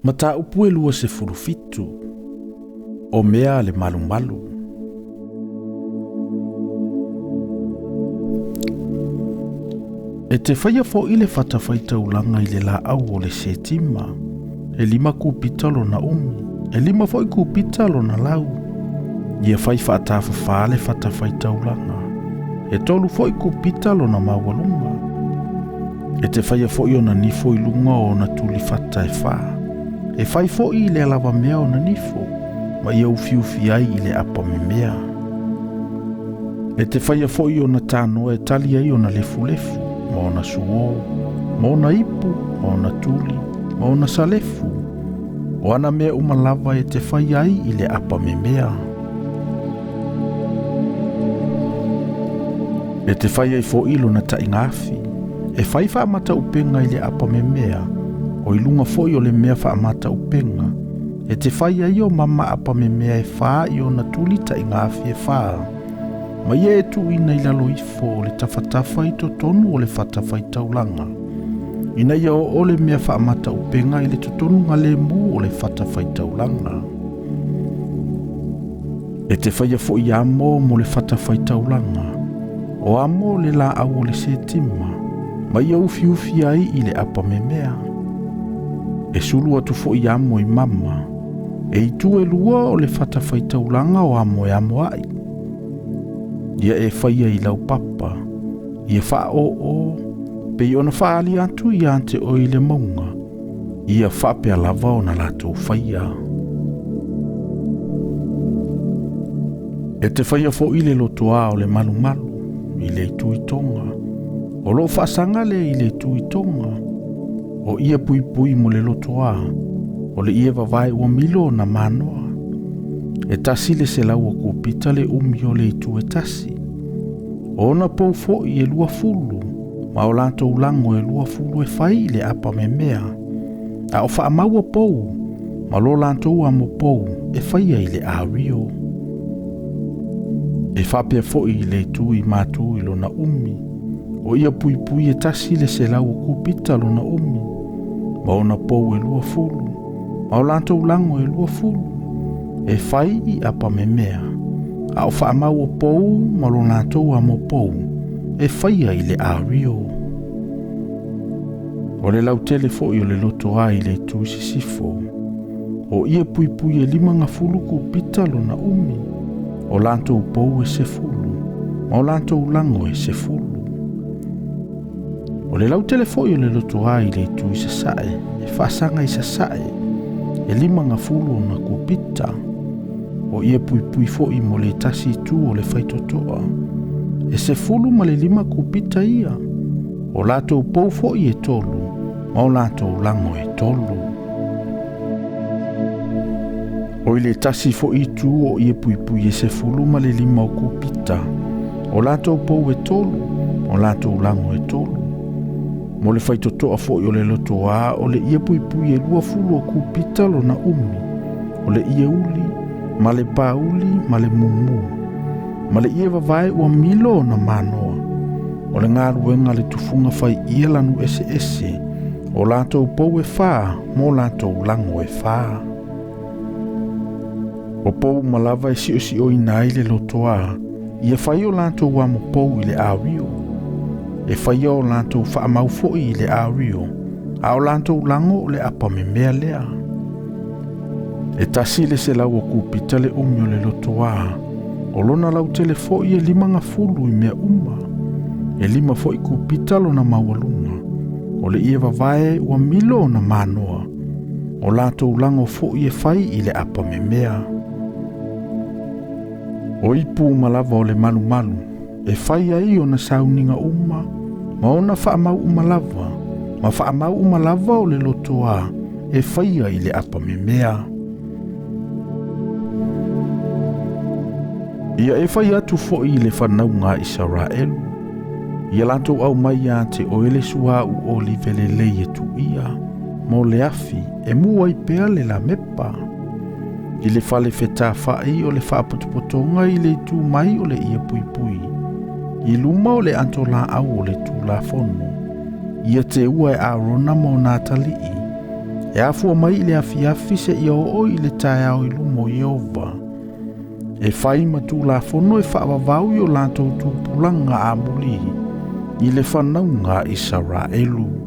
Mataupu e 27, o mea a le malumalu. E te faia foʻi le fatafaitaulaga i le laau o le setima, e 5 kupita lona umi, e 5 foʻi kupita lona lau. Ia fai faatafafā le fatafaitaulaga, e 3 foʻi kupita lona maualuga. E te faia foʻi ona nifo i luga o ona tulifata e 4. E fai foʻi i le alavamea ona nifo, ma ia ufiufi ai i le apamemea. E te faia foʻi ona tanoa e tali ai ona lefulefu, ma ona suō, ma ona ipu, ma ona tuli, ma ona salefu. O ana mea uma lava e te fai ai i le apamemea. E te fai ai foʻi lona taʻigafi, e fai faamataʻupega i le apamemea, o i luga foʻi o le mea faamataʻupega, e te fai ai o mama apamemea e 4 i ona tuli taʻigafi e 4. Ma ia e tuuina i lalo ifo o le tafatafa i totonu o le fatafaitaulaga, ina ia oo le mea faamataʻupega i le totonuga lemu o le fatafaitaulaga. E te faia foʻi amo mo le fatafaitaulaga, o amo le laau o le setima, ma ia ufiufi ai i le apamemea. E sulu atu foʻi amo i mama, e itu e 2 o le fatafaitaulaga o amo e amo ai. Ia e faia i lau papa, ia faaoo, pei ona faaali atu ia te oe i le mauga, ia faapea lava ona latou faia. E te faia foʻi le lotoā o le malumalu i le itu i toga, o loo faasaga lea i le itu i toga, o ia puipui mo le lotoā, o le ie vavae ua milo ona manoa. E 100 o kupita le umi o le itu e tasi. O ona pou foʻi e 20, ma o latou lago e 20 e fai i le apamemea. A o faamaua pou, ma lo latou amo pou e faia i le ario. E faapea foʻi i le itu i matu i lona umi, o ia puipui e 100 o kupita lona umi, ma ona pou e 20, ma o latou lago e 20, e fai i apamemea. A o faamaua pou ma lo latou amo pou, e faia i le ario. O le lautele foʻi o le lotoā i le itu i sisifo, o ia puipui e 50 kupita lona umi, o latou pou e 10, ma o latou lago e 10. O le lautele foʻi o le lotoā i le itu i sasae, e faasaga i sasae, e 50 ona kupita. O ia puipui foʻi mo le tasi itu o le faitotoa, e 15 kupita ia. O latou pou foʻi e 3, ma o latou lago e 3. O i le tasi foʻi itu o ia puipui e 15 o kupita, o latou pou e 3, o latou lago e 3. Mo le faitotoa foʻi o le lotoā, o le ia puipui e 20 o kupita lona umi, o le ia uli, ma le pauli, ma le mumu, ma le ie vavae ua milo ona manoa. O le galuega le tufuga fai ia lanu eseese, o latou pou e 4, mo latou lago e 4. O pou uma lava e siosioina ai le lotoā, ia fai o latou amo pou i le ario. E faia o latou faamau foʻi i le ario, a o latou lago o le apamemea lea. E 100 o kupita le umi o le lotoā, o lona lautele foʻi e 50 i mea uma, e 5 foʻi kupita lona maualuga, o le ie vavae ua milo ona manoa, o latou lago foʻi e fai i le apamemea. O ipu uma lava o le malumalu, e fai ai ona sauniga uma, ma ona faamau uma lava, ma faamau uma lava o le lotoā, e faia i le apamemea. Ia e fai atu foʻi i le fanauga a Isaraelu, ia latou aumai ia te oe le suaʻu olive lelei e tuia, mo le afi e mu ai pea le lamepa. I le fale fetafaʻi o le faapotopotoga i le itu mai o le ia puipui, i luma o le atolaau o le tulafono, ia te ua e Arona ma ona atalii, E afua mai i le afiafi seia oo i le taeao i luma o Ieova, e fai ma tulafono e faavavau i o latou tupulaga amuli i le fanauga a Isaraelu.